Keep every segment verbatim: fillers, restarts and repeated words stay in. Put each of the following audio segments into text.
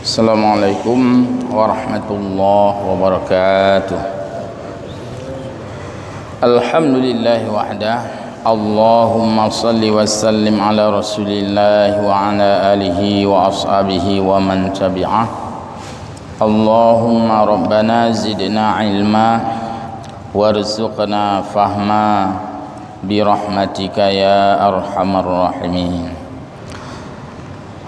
Assalamualaikum warahmatullahi wabarakatuh. Alhamdulillahi wahdah. Allahumma salli wa sallim ala Rasulillah wa ala alihi wa ashabihi wa man tabi'ah. Allahumma rabbana zidna ilma warzuqna fahma birahmatika ya arhamar rahimin.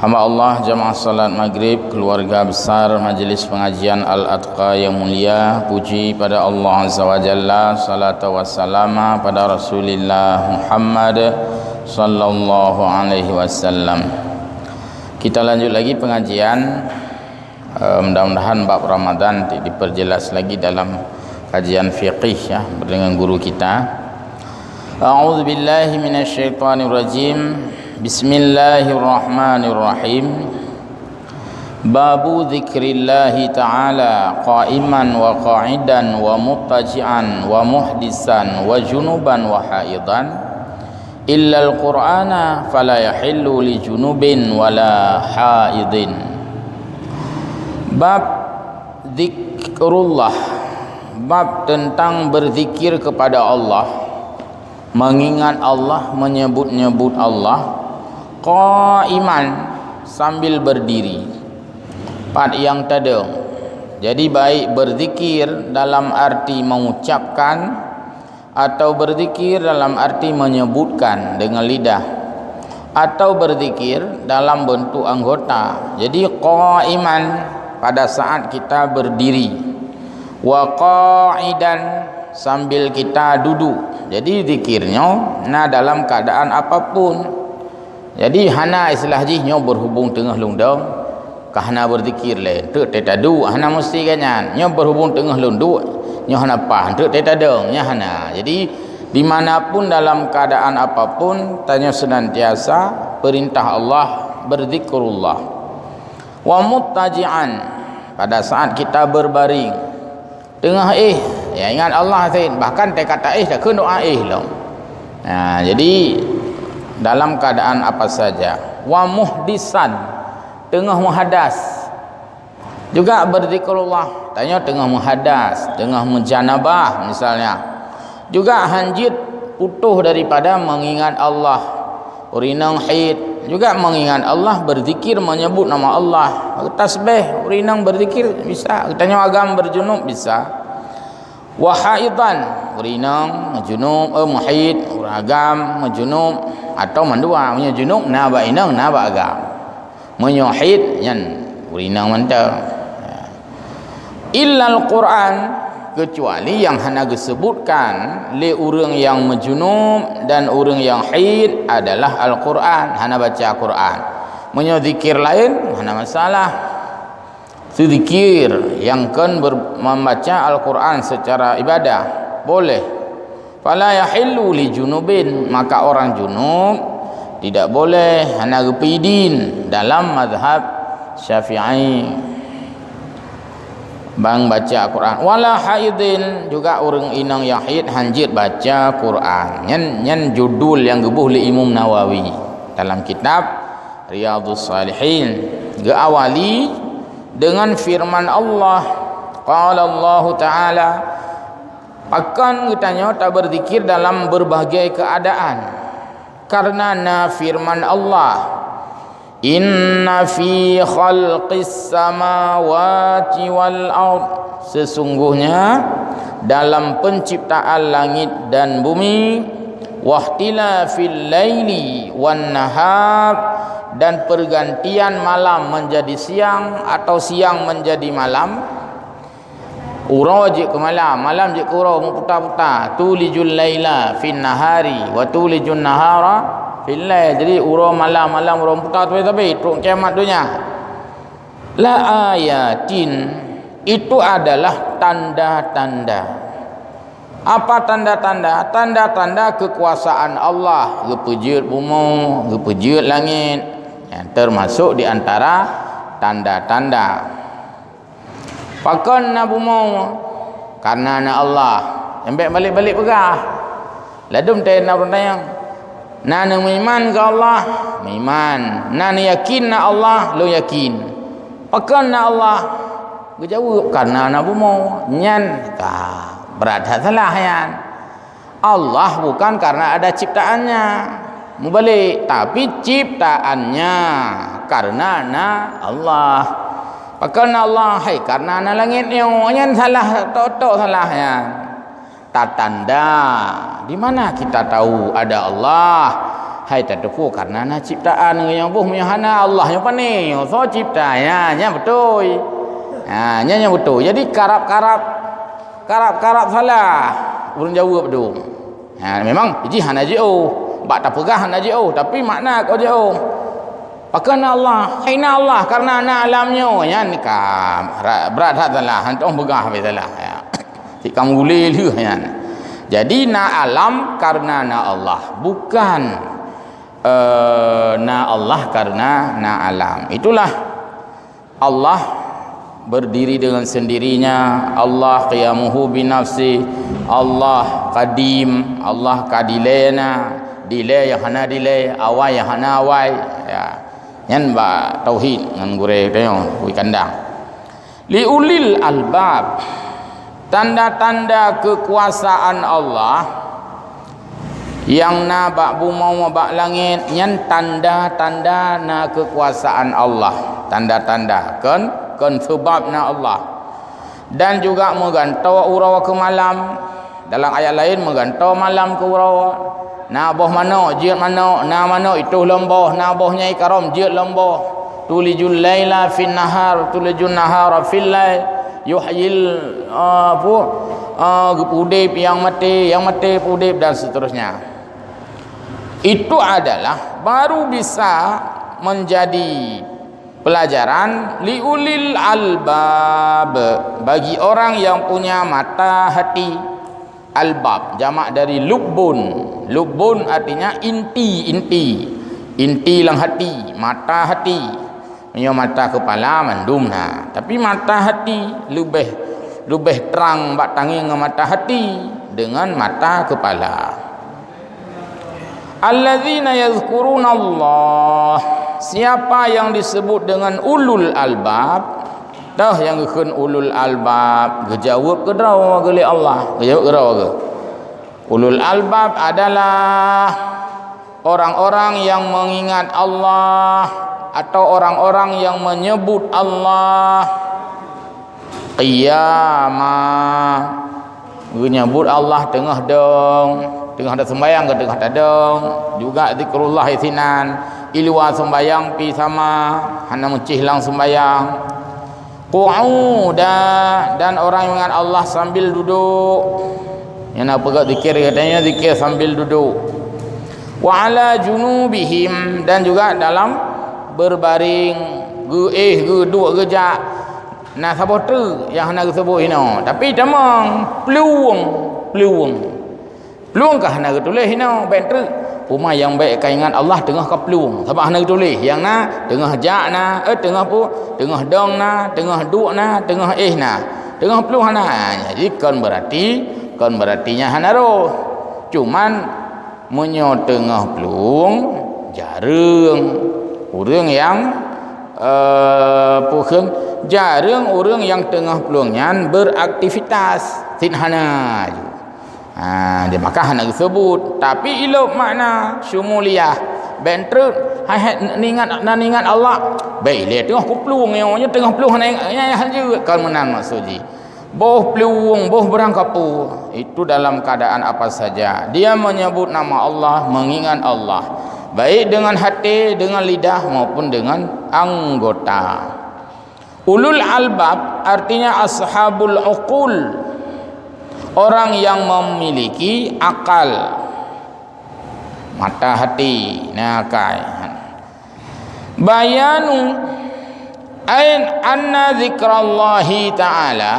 Hamba Allah, jamaah salat maghrib, keluarga besar Majelis Pengajian Al-Atqa yang mulia, puji pada Allah Azza wa Jalla, salatu wassalama pada Rasulillah Muhammad sallallahu alaihi wasallam. Kita lanjut lagi pengajian. Eh, mudah-mudahan bab Ramadan di-, diperjelas lagi dalam kajian fiqih, ya, dengan guru kita. A'udzubillahi minasyaitonirrajim. Bismillahirrahmanirrahim. Babu dzikrillahi ta'ala qa'iman wa qa'idan wa muttaji'an wa muhdisan wa junuban wa haidan. Illal Qur'ana fala yahillu li junubin wala haidin. Bab zikrullah, bab tentang berzikir kepada Allah, mengingat Allah, menyebut-nyebut Allah, qaiman, sambil berdiri, pat nyang tadong. Jadi, baik berzikir dalam arti mengucapkan, atau berzikir dalam arti menyebutkan dengan lidah, atau berzikir dalam bentuk anggota. Jadi, qaiman, pada saat kita berdiri, wa qa'idan, sambil kita duduk. Jadi, zikir nyoe na dalam keadaan apapun. Jadi, hana istilah jih nyoe berhubung teungoh lôn dong, ka hana berzikir lé, teuk teuh taduek, hana meusti gobnyan. Nyoe berhubung teungoh lôn duek, nyoe hana paih, teuk teuh tadong, nyan hana. Jadi, dimanapun, dalam keadaan apapun, tanyoe senantiasa perintah Allah, berzikrullah. Wa muttaji'an, pada saat kita berbaring. Teungoh éh, ya, ingat Allah cit, bahkan teuka taéh takheun doa éh lom. Nah, jadi dalam keadaan apa saja. Wa muhdisan, teungoh meuhadas. Juga berzikrullah, tanyoe teungoh meuhadas, teungoh meujanabah misalnya. Juga hanjeuet putôh daripada mengingat Allah. Ureueng inong haid juga mengingat Allah, berzikir, menyebut nama Allah. Tasbih, ureueng inong berzikir bisa. Geutanyoe agam berjunub bisa. Wa haidan, ureueng inong meujunub, eh, meuhaid, ureueng agam meujunub, atau mandua. Meunyoe junub na bak inong, na bak agam. Meunyoe haid, nyan ureueng inong mantong. Illal Qur'an, kecuali yang hana geusebutkan lé ureueng nyang meujunub dan ureueng nyang haid adalah Al-Qur'an, hana baca Qur'an. Meunyoe zikir laén, hana masalah. Zikir nyang kon ber-, membaca Al-Qur'an secara ibadah, boleh. Fala yahillu li junubin, maka orang junub tidak boleh, hana geupeuidin dalam mazhab Syafi'i. Bang baca Quran. Wala haidin, juga ureueng inong nyang haid hanjeuet baca Quran. Nyan, nyan judul nyang geuboh lé Imam Nawawi dalam kitab Riyadhus Shalihin. Geuawali dengan firman Allah. Qala Allahu Ta'ala, Pakon geutanyoe tabeuzikir dalam berbagai keadaan? Karena na firman Allah, "Inna fi khalqis samawati wal ard," sesungguhnya dalam penciptaan langit dan bumi, "wahtilafil laili wan nahar," dan pergantian malam menjadi siang atau siang menjadi malam, uroe jeuet keu malam, malam jeuet keu uroe, meuputa-puta. Tulijul laila fin nahari wa tulijun nahara fil lail. Jadi, uroe malam, malam uroe, meuputa sabe-sabe, trok kiamat donya. La ayatin, itu adalah tanda-tanda. Apa tanda-tanda? Tanda-tanda kekuasaan Allah. Geupeujeuet bumoe, geupeujeuet langét. Nyan termasuk di antara tanda-tanda. Pakon na bumoe? Karena na Allah. Nyang bèk balek-balek peugah. Ladôm teuh na ureueng tanyong, "Na neumeuiman keu Allah?" "Meuiman." "Na neuyakin na Allah?" "Lôn yakin." Pakon na Allah? Geujaweueb, "Kareuna na bumoe." Nyan ka brat that salah nyan. Allah bukan karena ada ciptaannya. Mubalik, tapi ciptaannya karena na Allah. Pakon na Allah? Hai, karena na langét nyoe. Nyan salah, tok-tok salah nyan. Tatanda. Di mana kita tahu ada Allah? Hai tateupeue karena na ciptaan nyoe boh, meunyoe hana Allah nyoe pane, nyoe soe cipta? Ya, nyan beutôi. Ha, nyan nyang beutôi. Jadi karab-karab, karab-karab salah ureuëng jaweueb dum. Ha, memang jih hana jiôh. Bak tapeugah hana jiôh, tapi makna kok jiôh. Pakon na Allah? Hai na Allah karena na alam nyoe. Nyan ka brat that salah, hantom peugah habéh salah. Ya. Cit ka meuguléh lheueh nyan. Jadi na alam karena na Allah, bukan, eh, na Allah karena na alam. Itulah Allah berdiri dengan sendirinya, Allah qiyamuhu binafsi, Allah qadim, Allah ka dilée na, dilée nyang hana dilée, awai nyang hana awai. Ya. Nyan bak tauhid ngon gurée tanyoe, gurée kandang. Li ulil albab, tanda-tanda kekuasaan Allah nyang na bak bumoe bak langét, nyan tanda-tanda na kekuasaan Allah, tanda-tanda kon, kon seubab na Allah. Dan juga meugantoe uroe keu malam. Dalam ayat laén meugantoe malam keu uroe. Na boh manok, jeuet manok, na manok itôh lom boh, na boh nyang ikarôm jeuet lom boh. Tulijul laila fin nahar, tulijun nahara fil lail, yuhyil, ah, apa, ah, geupeuudép nyang maté, nyang maté peuudép dan seterusnya. Itu adalah baru bisa menjadi pelajaran liulil albab, bagi orang yang punya mata hati. Albab, jamak dari lubbun. Lubbun artinya inti, inti. Inti lam hati, mata hati. Meunyoe mata keupala mandum na, tapi mata hati leubeh, leubeh trang bak tangieng ngon mata hati deungon mata keupala. Allazina yazkurunallah. Siapa yang disebut dengan ulul albab? Toh nyang geukheun ulul albab, geujaweueb keudroe geuh lé Allah. Geujaweueb keudroe geuh. Ulul albab adalah orang-orang yang mengingat Allah atau orang-orang yang menyebut Allah. Qiyama, geunyebut Allah teungoh dong, teungoh taseumbayang keu teungoh tadong, juga zikrullah sinan, iluwa seumbayang pi sama, hana meucih lam seumbayang. Qu'uda, dan orang yang ingat Allah sambil duduk. Nyang na peugah zikir katanya zikir sambil duduk. Wa ala junubihim, dan juga dalam berbaring, geuéh, geuduek, geujak. Na saboh treuk nyang hana geuseubut hinoe, tapi tamong plueng, plueng. Plueng ka hana geutuléh hinoe, bék treuk. Uma nyang bék ka ingat Allah teungoh ka plueng, sabab hana geutuléh. Nyang na teungoh jak na, eh, teungoh pu-, teungoh dong na, teungoh duek na, teungoh éh na. Teungoh plueng hana. Jadi kon berarti, kon berarti nyan hana roh. Cuman meunyoe teungoh plueng, jareueng ureuëng nyang, eh, peue kheun, jareueng ureuëng nyang teungoh plueng nyan beraktivitas, cit hana. Ha, dia maka hana geuseubut, tapi ilop makna syumuliyah. Bék treuk, hai, hai, ningat, na ningat Allah. Bék ilée teungoh kuplueng nyoe, nyoe teungoh plueng hana ingat, nyan, nyan, hanjeuet kon meunan maksud jih. Boh plueng, boh beurangkapeue, itu dalam keadaan apa saja. Dia menyebut nama Allah, mengingat Allah, baik dengan hati, dengan lidah, maupun dengan anggota. Ulul albab artinya ashabul uqul, orang yang memiliki akal, mata hati, na akai. Bayanu ain anna zikrallahi ta'ala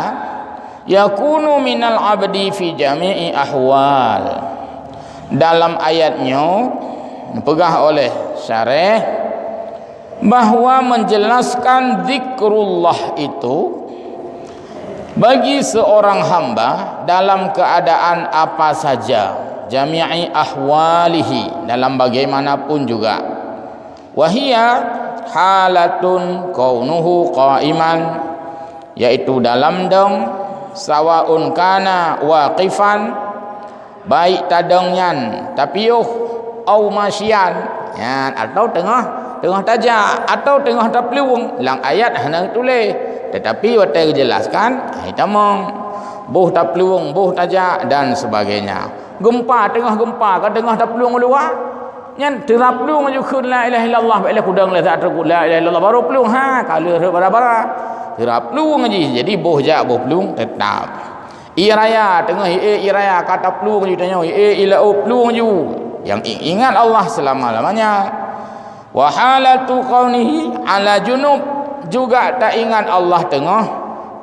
yakunu minal abdi fi jami'i ahwal. Dalam ayat nyoe peugah oleh syareh bahwa menjelaskan zikrullah itu bagi seorang hamba dalam keadaan apa saja, jami'i ahwalihi, dalam bagaimanapun juga. Wahia, Halatun kaunuhu qaiman, yaitu dalam dong, sawaun kana waqifan, baik tadong nyan tapiôh, au masyian, nyan, atau teungoh, teungoh tajak, atau teungoh taplueng. Lam ayat hana geutuléh, tetapi watée geujelaskan, hai tamong, boh taplueng, boh tajak, dan sebagainya. Gempa, teungoh gempa, ka teungoh taplueng u luwa, nyan teurap plueng laju kheun la ilaha illallah, bèk lé kudong lé that teungku la ilaha illallah, barô plueng, ha, ka lheueh rhot bara-bara. Teurap plueng jih, jadi boh jak boh plueng teutap. Ié raya, teungoh ié ié raya, ka taplueng laju tanyoe, ié ié laôt plueng laju. Nyang i-, ingat Allah selama-lamanya. Wa halatu kaunihi ala junub, juga taingat Allah teungoh,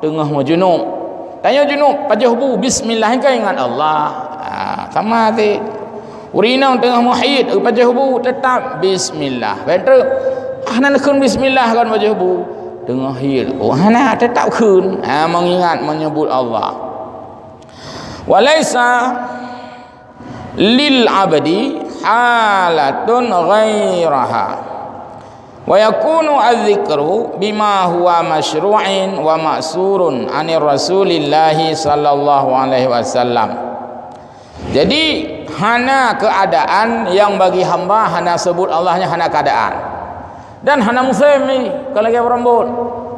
teungoh meujunub. Tanyoe junub, pajoh bu, bismillah, ka ingat Allah. Ha, sama sit. Ureueng inong teungoh meuhid, pajoh bu, teutap bismillah. Bèk treuk, ah, hana neukheun bismillah kon pajoh bu. Teungoh hid, oh, hana, teutap kheun. Ha, meungingat, meunyeubut Allah. Walaisa lil abdi halatun ghairaha. Wa yakunu adz-dzikru bima huwa masyru'in wa ma'surun 'anir Rasulillahi sallallahu alaihi wasallam. Jadi, hana keuadaan nyang bagi hamba hana seubut Allah nyan hana keuadaan. Dan hana musém jih, kon lagèe boh rambôt.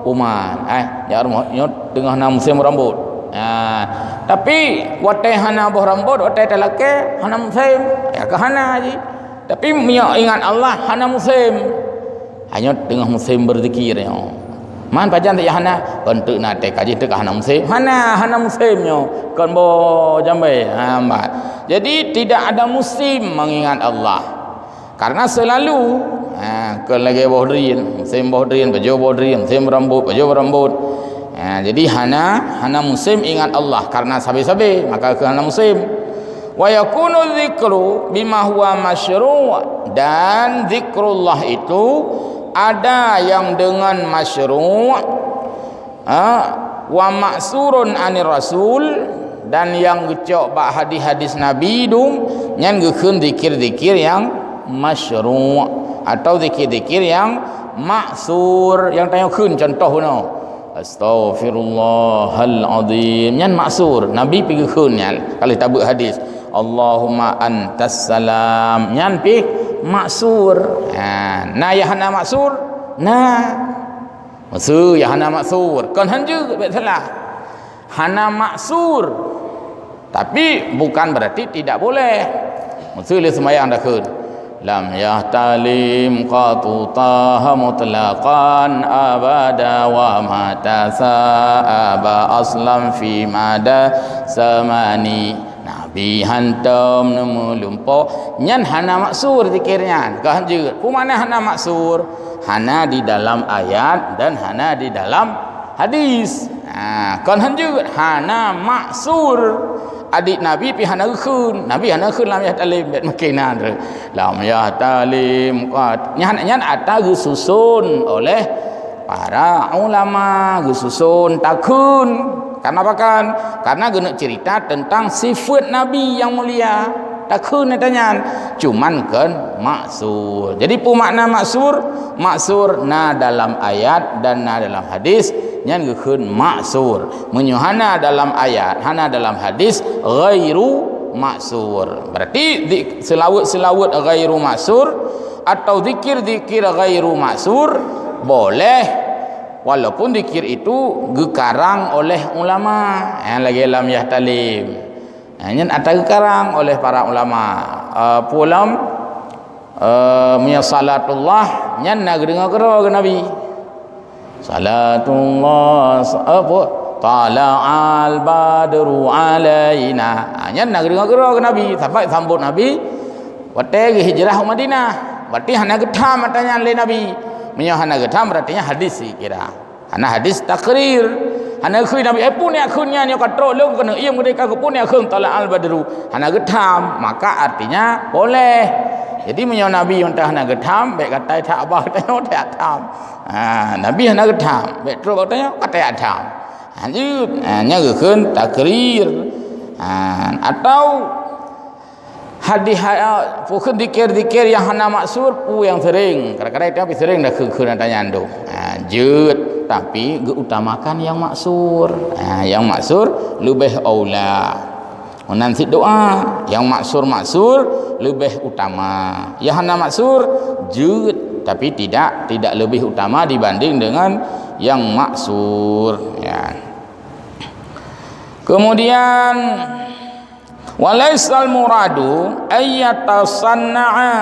Uman, eh, jak rumoh nyoe teungoh na musém rambôt. Nah, tapi watèe hana boh rambôt, watèe talakèe, hana musém, ya ka hana jih. Tapi meunyoe ingat Allah, hana musém. Hanyoe teungoh musém beuzikir nyoe. Man pajan tajak hana, kon teuk na teuka jih teuka hana musém. Hana, hana musém nyoe. Kon boh jambé, ha, mat. Jadi, tidak ada musim mengingat Allah. Karena selalu, ha, kon lagèe boh drien, musém boh drien, pajoh boh drien, musém rambôt, pajoh rambôt. Ha, jadi hana, hana musém ingat Allah karena sabé-sabé, maka keu hana musém. Wa yakunu dzikru bima huwa masyru', dan zikrullah itu ada yang dengan masyru', ha, wa ma'surun 'anir Rasul, dan nyang geucok bak hadis-hadis Nabi dum, nyan geukheun zikir-zikir nyang masyru' atau zikir-zikir nyang ma'sur, nyang tanyoe kheun contoh bunoe. Astaghfirullahal azim. Nyan ma'sur, Nabi pi geukheun nyan. Ka lheueh tabeuet hadis, Allahumma antas salam. Nyan pi ma'sur. Ha, na nyang hana ma'sur? Na. Meuseu nyang hana ma'sur, kon hanjeuet, bèk salah. Hana ma'sur. Tapi bukan berarti tidak boleh. Meuseu lé seumayang takheun, "Lam yahtalim qatu Taha mutlaqan abada wa mata sa'aba aslam fi mada samani." Nabi hantom neumeulimpok, nyan hana ma'sur zikir nyan. Kon hanjeuet. Peue makna hana ma'sur? Hana di dalam ayat dan hana di dalam hadis. Ha, kon hanjeuet, hana ma'sur. Adik Nabi pi hana geukheun. Nabi hana geukheun lam yahtalim, bèk meukeuna. Lam yahtalim qat. Nyan, nyan ata geususon oleh para ulama, geususon takheun. Karena apa kan? Karena geuneuk cerita tentang sifat Nabi yang mulia. Takheun ata nyan. Cuman kon ma'sur. Jadi peue makna ma'sur? Ma'sur na dalam ayat dan na dalam hadis, nyan geukheun ma'sur. Meunyoe hana dalam ayat, hana dalam hadis, ghairu ma'sur. Berarti di, seulaweuet-seulaweuet ghairu ma'sur atau zikir-zikir ghairu ma'sur boleh, walaupun zikir itu geukarang oleh ulama. Nyang lagèe lam yahtalim. Ha, nyan ata geukarang oleh para ulama. Eh, peue lom, eh, meunyoe salatullah, nyan na geudeungoe keudroe keu Nabi. Salatullah, sa-, apa? Tala'al badru alaina. Ha, nyan na geudeungoe keudroe keu Nabi. Sabab sambot Nabi watèe geuhijrah u Madinah. Berarti hana geutham ata nyan lé Nabi. Meunyoe hana geutham, berarti nyan hadis sikira. Hana hadis takrir. Hana geukheun Nabi, "Eh, peue neukheun nyan, nyoe ka trok lôn keuneuk iem geude ka keupeue neukheun tala'al badru." Hana geutham, maka artinya boleh. Jadi, meunyoe Nabi nyang hana geutham, bèk gatai that abah tanyoe that tham. Ha, Nabi hana geutham, bèk trok bak tanyoe gatai that tham. Ha, jeuet. Ha, nyan geukheun takrir. Ha, atau Hadis ha-, pukon zikir-zikir nyang hana maksur, peue nyang sering. Kadang-kadang kita pih sering dah keu-, keu tanya tu. Ha, jeuet, tapi geuutamakan nyang maksur. Ha, nyang maksur leubeh aula. Meunan cit doa, nyang maksur-maksur leubeh utama. Nyang hana maksur, jeuet, tapi tidak, tidak lebih utama dibanding dengan nyang maksur. Ya. Kemudian, walaisal muradu ayyatasanna'a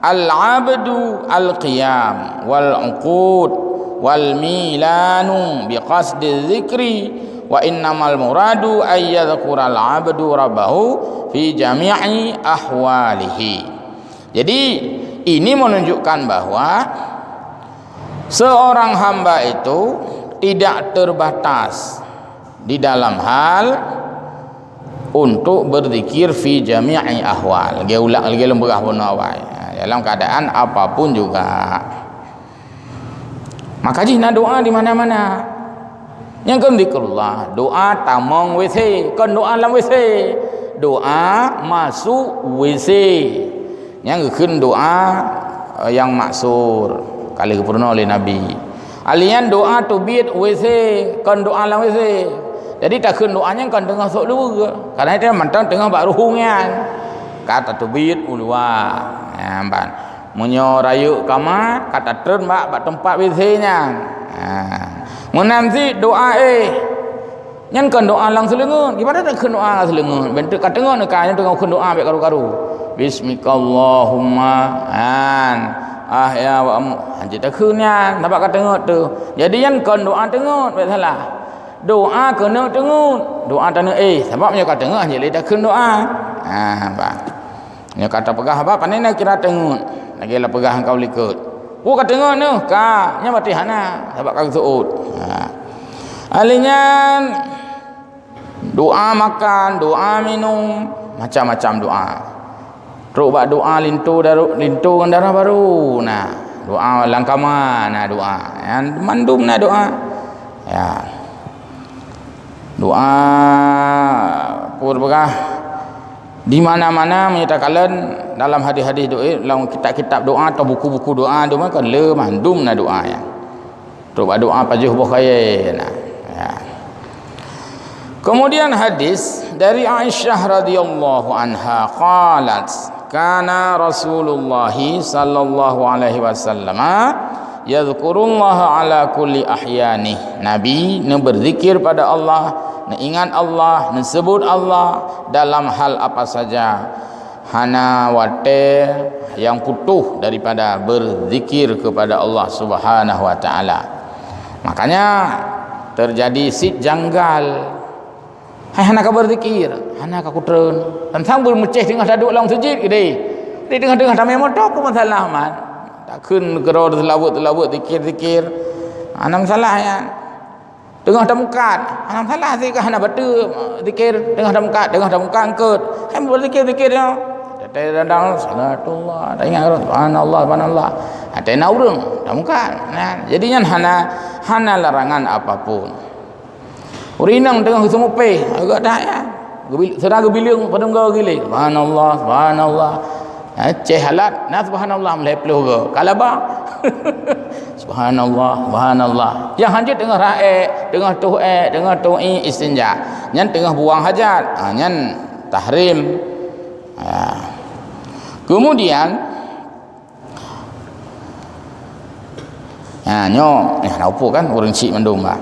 al-'abdu al-qiyam wal-'uqud wal-milanu biqasdi dzikri, wa innamal muradu ayyadzkural 'abdu rabbahu fi jami'i ahwalihi. Jadi, ini menunjukkan bahwa seorang hamba itu tidak terbatas di dalam hal untuk berzikir fi jami'i ahwal. Lagi ulang, lagi lom peugah bunoe awai. Ha, dalam keadaan apapun juga. Maka jih na doa di mana-mana. Nyang kon zikrullah, doa tamong W C, kon doa lam W C. Doa masuk W C. Nyang geukheun doa, eh, nyang maksur, ka lheueh geupeurunoe lé Nabi. Alian doa teubiet W C, kon doa lam W C. Jadi takheun doa nyan kon teungoh sôk luweue, karena itu mantong teungoh bak ruhueng nyan. Ka tateubiet u luwa. Ha, ban. Meunyoe rayeuk kama, ka tatreun bak, bak teumpat W C nyan. Ha. Meunan cit doa, eh, nyan kon doa lam seuleungeut. Gimana takheun doa lam seuleungeut? Bentuk ka teungeut neuka, nyan teungoh kheun doa bèk karu-karu. Bismikallahumma, an. Ah, ya, wa am-, hanjeuet takheun nyan, sabab ka teungeut tu. Jadi nyan kon doa teungeut, bèk salah. Doa keuneuk teungeut. Doa taneuk, eh, sabab meunyoe ka teungeut, hanjeuet lé takheun doa. Ah, bah. Nyoe ka tapeugah haba, pane na kira teungeut. Lagèe la peugah engkau likot. Peue ka teungeut neuh? Ka, nyan berarti hana, sabab ka geuseuôt. Ha. Ahli nyan, doa makan, doa minum, macam-macam doa. Trok bak doa linto daru-, linto ngon darah baru. Nah, doa lam kama, nah, doa. Nyan mandum na doa. Ya. Doa, peue peugah, di mana-mana meunyoe takalon dalam hadis-hadis doa, lam kitab-kitab doa atau buku-buku doa tu mah kan le mandum na doa nyan. Trok bak doa pajoh boh kayèe na. Ya. Kemudian hadis dari Aisyah radhiyallahu anha qalat, kana Rasulullah sallallahu alaihi wasallam yadzkurullaha ala kulli ahyanih. Nabi neuberzikir pada Allah, neuingat Allah, neuseubut Allah dalam hal apa saja. Hana watèe nyang putôh daripada berzikir kepada Allah Subhanahu wa Taala. Makanya terjadi sit janggal. Hai hana ka beuzikir, hana ka kutreun. Teuntang beumeucéh teungoh taduek lam sujid, geude. Di teungoh-teungoh tamé moto, peue masalah, man? Takheun keudroe seulaweuet-seulaweuet, zikir-zikir. Hana masalah nyan. Teungoh tamukat, hana masalah, sikah hana bateue zikir, teungoh tamukat, teungoh tamukat eungkot. Hai beuzikir-zikir nyoe. Tatai dadang, salatullah, taingat, subhanallah, subhanallah. Tatai na ureueng, tamukat. Nah, jadi nyan hana, hana larangan apapun. Ureueng inong teungoh geuseumupéh, agak that nyan. Geubil-, sira geubileueng padum goe giléng. Subhanallah, subhanallah. Ha, céh halat, na subhanallah meulhèe ploh goe. Kalaba. Subhanallah, subhanallah. Nyang hanjeuet teungoh raék, teungoh toh ék, teungoh toh i istinja. Nyan teungoh buang hajat. Ha, nyan tahrim. Ha. Kemudian, Ha, nyoe, eh, na upu kan ureueng chik mandum bah.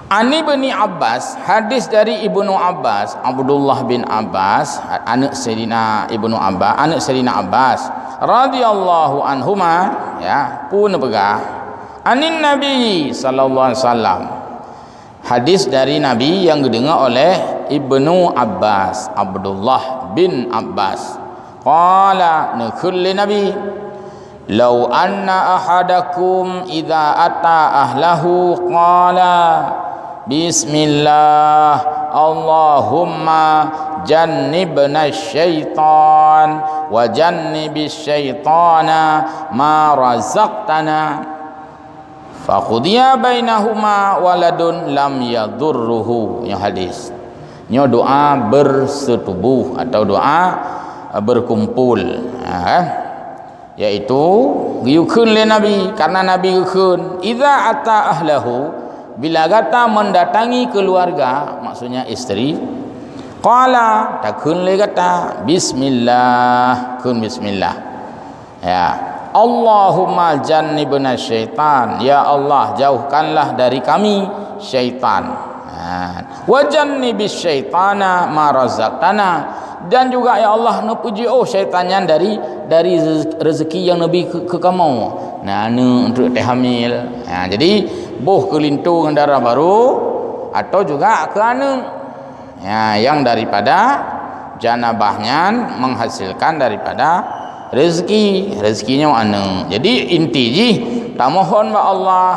Ani Ibni Abbas, hadis dari Ibnu Abbas, Abdullah bin Abbas, aneuk Saidina Ibnu Abbas, aneuk Saidina Abbas, radhiyallahu anhuma, ya, pun peugah, anin Nabi sallallahu alaihi wasallam. Hadis dari Nabi nyang geudeungoe oleh Ibnu Abbas, Abdullah bin Abbas. Qala, neukheun lé Nabi, "Lau anna ahadakum idza ata ahlahu qala, 'Bismillah, Allahumma jannibna syaitan, wa jannibis syaitana ma razaqtana.'" Faqudhiya bainahuma waladun lam yadurruhu. Nyoe hadis. Nyoe doa bersetubuh atau doa, eh, berkumpul. Ha, eh. Yaitu geuyue kheun lé Nabi, karena Nabi geukheun, "Idza ata ahlahu," bila gata mendatangi keluarga, maksudnya istri, qala, takheun lé gata, "Bismillah," kheun bismillah. Ya. "Allahumma jannibna syaitan," ya Allah, jauhkanlah dari kami syaitan. Ha. "Wa jannibis syaitana ma razaqtana," dan juga, ya Allah, neupeujiôh syaitan nyan dari, dari rezeki nyang Nabi keu, keu kamoe. Nah, aneuk treuk teuhamil. Ha, jadi boh keu linto ngon dara barô atau juga keu aneuk. Ya, yang daripada janabah nyan menghasilkan daripada rezeki. Rezeki nyoe aneuk. Jadi inti jih tamohon bak Allah.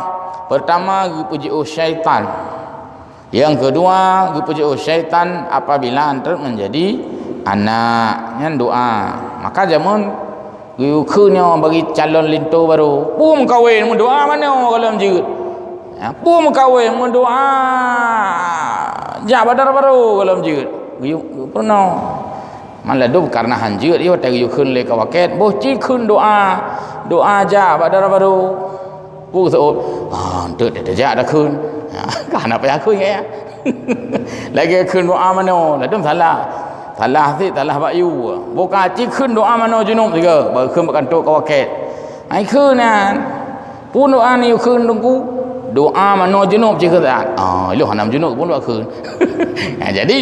Pertama geupeujiôh syaitan. Yang kedua, geupeujiôh syaitan apabila anteuk menjadi anak. Nyan doa. Maka jameun geuyue kheun nyoe bagi calon linto barô. Peue meukawen meudoa manoe goh lom jeuet. Ya, peue meukawen meudoa jak bak dara barô goh lom jeuet. Geuyue peurunoe. Man ladôm karena han jeuet, yo, watèe geuyue kheun lé kawakét, boh ci kheun doa, doa jak bak dara barô. Peue seuôt, ah, enteuk teuh jak takheun. Ha, ka hana payah kheun ya. Lagèe kheun doa manoe, ladôm salah. Salah sit, salah bak yue. Boh ka ci kheun doa manoe junub sigoe, bak kheun bak kantô kawakét. Ai kheun nyan. Peue doa nyoe kheun Teungku? Doa manoe junub ci kheun siat. Ah, ilôn hana junub pun doa kheun. Ha, jadi,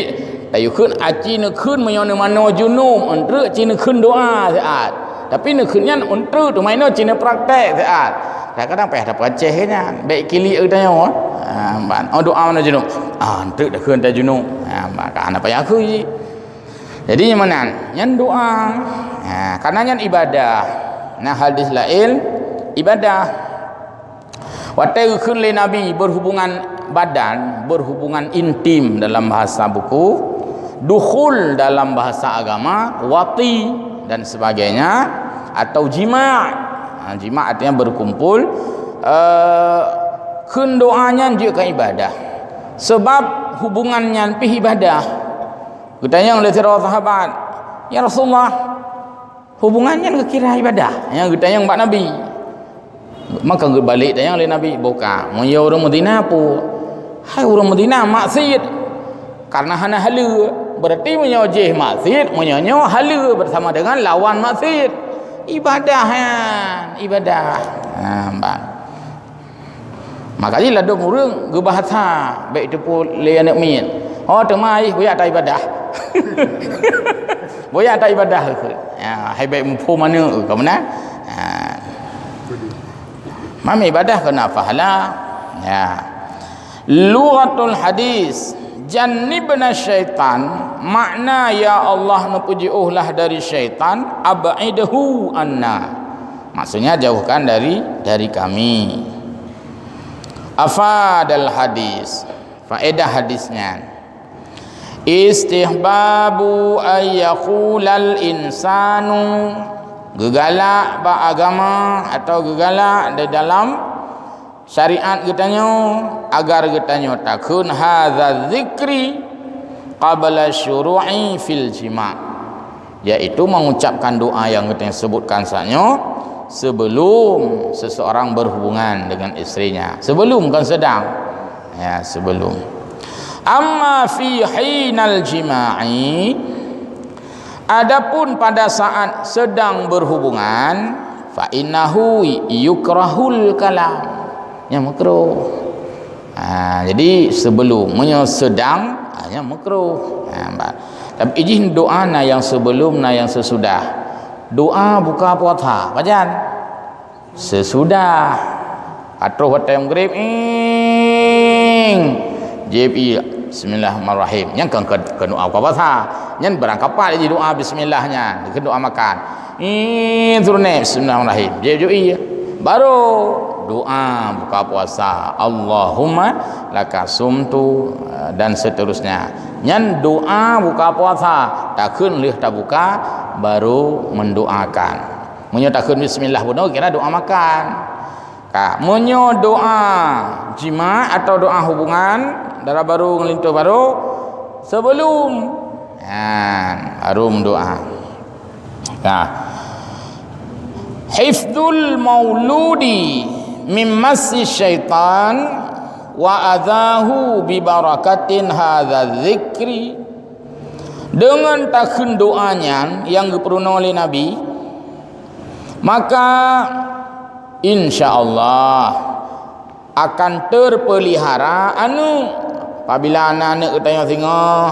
tayue kheun aci neukheun meunyoe neumanoe junub, enteuk ci neukheun doa siat. Tapi neukheun nyan enteuk teuma inoe ci neupraktek siat. Kadang-kadang payah tapeuaceh nyan. Bèk kilik geutanyoe. Ha, ban. Oh, doa manoe junub. Ah, enteuk takheun tajunub. Ha, ban. Ka hana payah kheun jih. Jadi, nyan meunan, nyan doa. Ha, karena nyan ibadah. Nah, hadis laén ibadah. Watèe geukheun lé Nabi berhubungan badan, berhubungan intim dalam bahasa buku, dukhul dalam bahasa agama, wati dan sebagainya, atau jima'. Ha, jima' artinya berkumpul. Eh, kheun doa nyan jeuet keu ibadah. Sebab hubungan nyan pih ibadah. Geutanyong lé sidroe sahabat, "Ya Rasulullah, hubungan nyan geukira ibadah?" Nyang geutanyong bak Nabi. Maka geubalek tanyong lé Nabi, "Boh ka, meunyoe ureueng meuzina peue?" "Hai ureueng meuzina maksiet, karena hana haleue." Berarti meunyoe jih maksiet, meunyoe nyoe haleue bersama dengan lawan maksiet. Ibadah nyan, ibadah. Ha, bah. Maka jih ladôm ureueng geubahasa bèk teupeu lé aneuk miet. Oh, teuma ayah buyak ta ibadah. Buyak ta ibadah. Ya, hai bèk muphom aneuk ka meunan. Ha. Mam ibadah keu nafah lah. Ya. Lughatul hadis, "Jannibna syaitan," makna, "Ya Allah, neupeujiôhlah dari syaitan, ab'idhu anna." Maksudnya, jauhkan dari, dari kami. Afadal hadis, faedah hadis nyan. Istihbabu ayyaqulal insanu, geugalak bak agama atau geugalak di dalam syariat geutanyoe, agar geutanyoe takheun hadza dzikri qabla syuru'i fil jima', yaitu mengucapkan doa yang geutanyoe sebutkan saat nyoe sebelum seseorang berhubungan dengan istrinya. Sebelum, bukan sedang. Ya, sebelum. Amma fi hinal jima'i, adapun pada saat sedang berhubungan, fa innahu yukrahul kalam. Nyan makruh. Ha, jadi sebelum, meunyoe sedang, ha, nyan makruh. Ha, ba-, tapi jih doa na nyang sebelum, na nyang sesudah. Doa buka puasa, pajan? Sesudah. Ka troh watèe maghrib, ing. Jieb ié. Bismillahirrahmanirrahim. Nyan kan keu, keu doa buka puasa. Nyan barang kapat jih doa bismillah nyan. Keu doa makan. Ih, turoné, bismillahirrahmanirrahim. Jieb ié. Baru doa buka puasa. Allahumma laka sumtu, dan seterusnya. Nyan doa buka puasa. Takheun lheueh tabuka, baru mendoakan. Meunyoe takheun bismillah bunoe, kira doa makan. Ka, meunyoe doa jima' atau doa hubungan dara barô ngon linto barô, Sebelum, ha, baru meudoa. Nah. Hifdzul mauludi mim massi syaitan wa adzahu bi barakatin hadzal dzikri. Deungon takheun doa nyan nyang geupeurunoe lé Nabi, maka insya Allah akan teupeulihara aneuëk. Apabila na aneuëk geutanyoe singoh,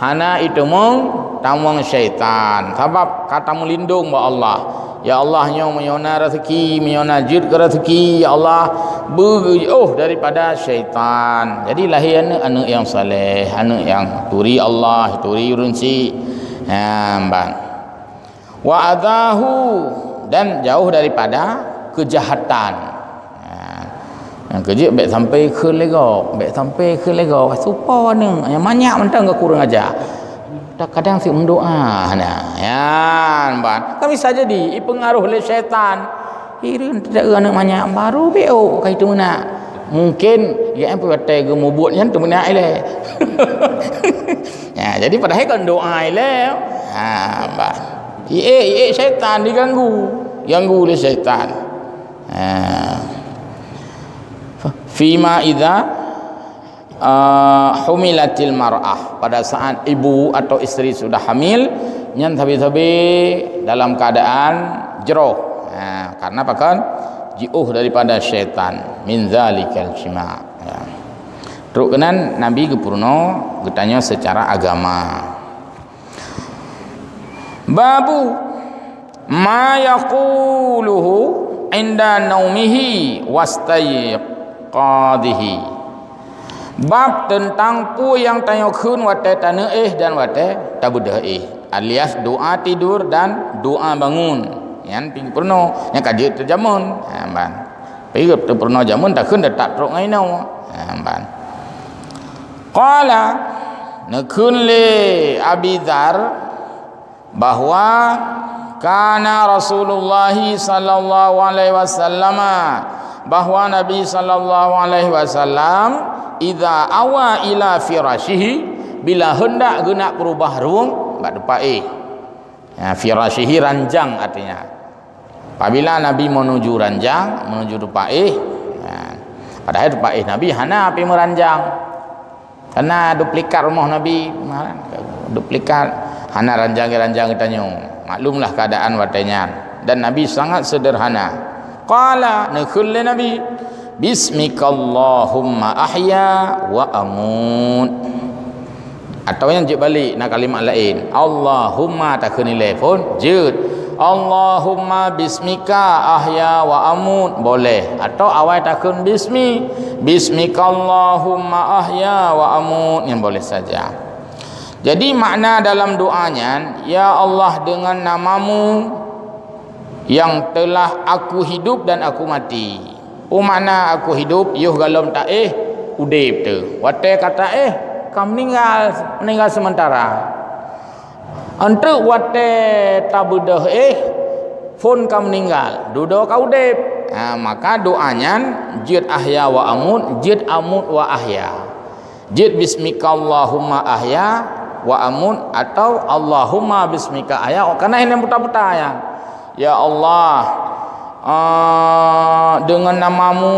hana iteumong tamong syaitan, sabab ka tameulindong bak Allah. Ya Allah, nyoe meunyoe na raseuki, meunyoe na jeuet keu raseuki, ya Allah, beugeujôh daripada syaitan. Jadi lahé aneuëk, aneuëk nyang saleh, aneuëk nyang turi Allah, turi ureuëng syiek. Ha, ban. Wa adzahu, dan jauh daripada keujahatan. Ha. Nyang keujeuet bék sampai kheun lé gob, bék sampai kheun lé gob. Supo aneuëk, nyang manyak mantong ka kureueng aja. Kadang si meudoa, nah, nyan ban. Kan bisa jadi ipeungaruh lé syaitan. Hireuen teudeue aneuëk manyak baru bék ka itu meunak. Mungkin ya, eh, watée geumubuet nyan teumeunak ilée. Ya, jadi padahai kan doa ilée. Ha, bah. Ié, ié syaitan diganggu. Ganggu lé syaitan. Ha. Fima idza, eh, humilatil mar'ah, pada saat ibu atau istri sudah hamil, nyan sabe-sabe dalam keadaan jroh. Ha, karena pakon? Jiôh daripada syaitan. Min zalikal jima'. Ya. Trok keunan Nabi geupeurunoe geutanyoe secara agama. Babu ma yaquluhu inda naumihi wastaiqadhihi. Bab teuntang peue nyang tanyoe kheun watée taneuk éh dan watée tabeudôh éh, alias doa tidur dan doa bangun. Nyan pih geupeurunoe, nyang ka jeuet teujameun. Ha, ban. Pih geupeurunoe jameun takheun teutap trok ngon inoe. Ha, ban. Qala, neukheun lé Abi Dzar, bahwa kana Rasulullah sallallahu alaihi wasallama, bahwa Nabi sallallahu alaihi wasallam idza awa ila firasyihi, bila hendak geunak peurubah rueng bak teumpat éh. Ya, firasyihi ranjang artinya. Apabila Nabi menuju ranjang, menuju teumpat éh, ya, padahai teumpat éh Nabi hana pih meuranjang. Karena duplikat rumoh Nabi, duplikat, hana ranjang-ranjang geutanyoe. Maklumlah keadaan watée nyan. Dan Nabi sangat sederhana. Qala, neukheun lé Nabi, "Bismikallahumma ahya wa amut." Atawa nyang jeuet balek, na kalimat laén. Allahumma takheun ilée phon, jeuet. Allahumma bismika ahya wa amut, boleh. Atawa awai takheun bismi, bismikallahumma ahya wa amut, nyan boleh saja. Jadi makna dalam doa nyan, "Ya Allah, dengan nama-Mu yang telah aku hidup dan aku mati." Peue makna aku hidup, yoh gohlom taéh, udeb teuh. Watée ka taéh, ka meuninggal, meuninggal seumeuntara. Enteuk watée tabeudôh éh, phon ka meuninggal, dudoe ka udeb. Ha, maka doa nyan jeuet ahya wa amut, jeuet amut wa ahya. Jeuet bismikallahumma ahya wa amut atau Allahumma bismika ahya, kana hana buta-buta nyan. Ya Allah, ah, dengan nama-Mu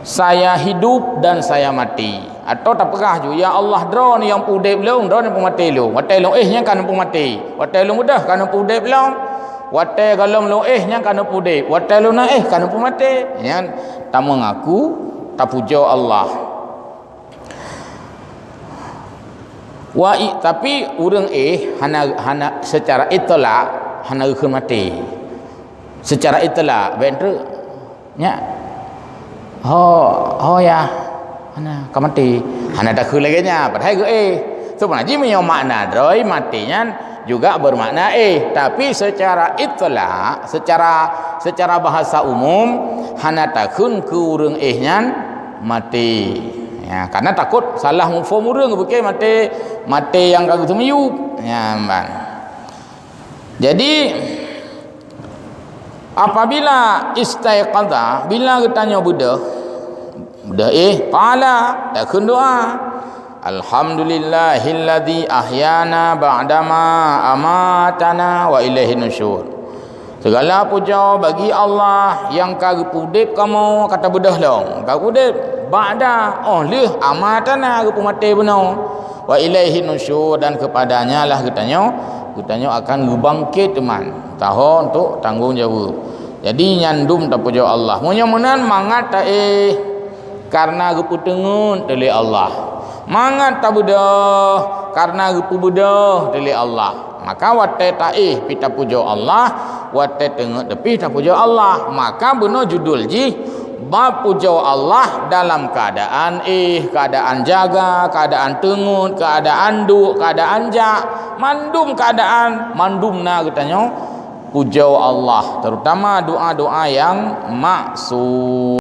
saya hidup dan saya mati. Atau tapeugah ju, "Ya Allah, Droeneuh nyang peuudeb lôn, Droeneuh nyang peumaté lôn. Watée lôn éh nyan ka Neuh peumaté. Watée lôn beudôh ka Neuh peuudeb lôn. Watée gohlom lôn éh nyan ka Neuh peuudeb. Watée lôn na éh ka Neuh peumaté." Nyan tameungaku tapujoe Allah. Wa i-, tapi ureuëng éh hana, hana secara itlak hana geukheun maté. Secara itlak, bék treuk, nyak. Ho, ho ya, hana ka maté. Hana takheun lagée nyan, padahai geuéh. Seubeuna jih meunyoe makna droe maté nyan juga bermakna éh, tapi secara itlak, secara, secara bahasa umum hana takheun keu ureuëng éh nyan maté. Ya, karena takot salah muphom ureuëng, geupike maté, maté nyang ka geuteumiyueb. Ya, ban. Jadi, apabila istaiqadha, bila geutanyoe beudôh, beudôh éh, qala, takheun doa. Alhamdulillahilladzi ahyana ba'dama amatana wa ilaihin nusyur. Segala puja bagi Allah nyang ka geupeuudeb kamoe, ka tabeudôh lom, ka udeb, ba'da, oh lheueh, amatana, geupeumaté bunoe, wa ilaihin nusyur, dan kepada-Nya lah geutanyoe, geutanyoe akan geubangkét teuma, taho untuk tanggong jaweueb. Jadi nyan dum tapujoe Allah. Meunyoe meunan mangat taéh, karna geupeuteungeut lé Allah. Mangat tabeudôh, karna geupeubeudôh lé Allah. Maka watée taéh pih tapujoe Allah, watée teungeut pih tapujoe Allah. Maka bunoe judul jih bab pujoe Allah dalam keuadaan éh, keuadaan jaga, keuadaan teungeut, keuadaan duek, keuadaan jak, mandum keuadaan, mandum na geutanyoe pujoe Allah, terutama doa-doa nyang maksum.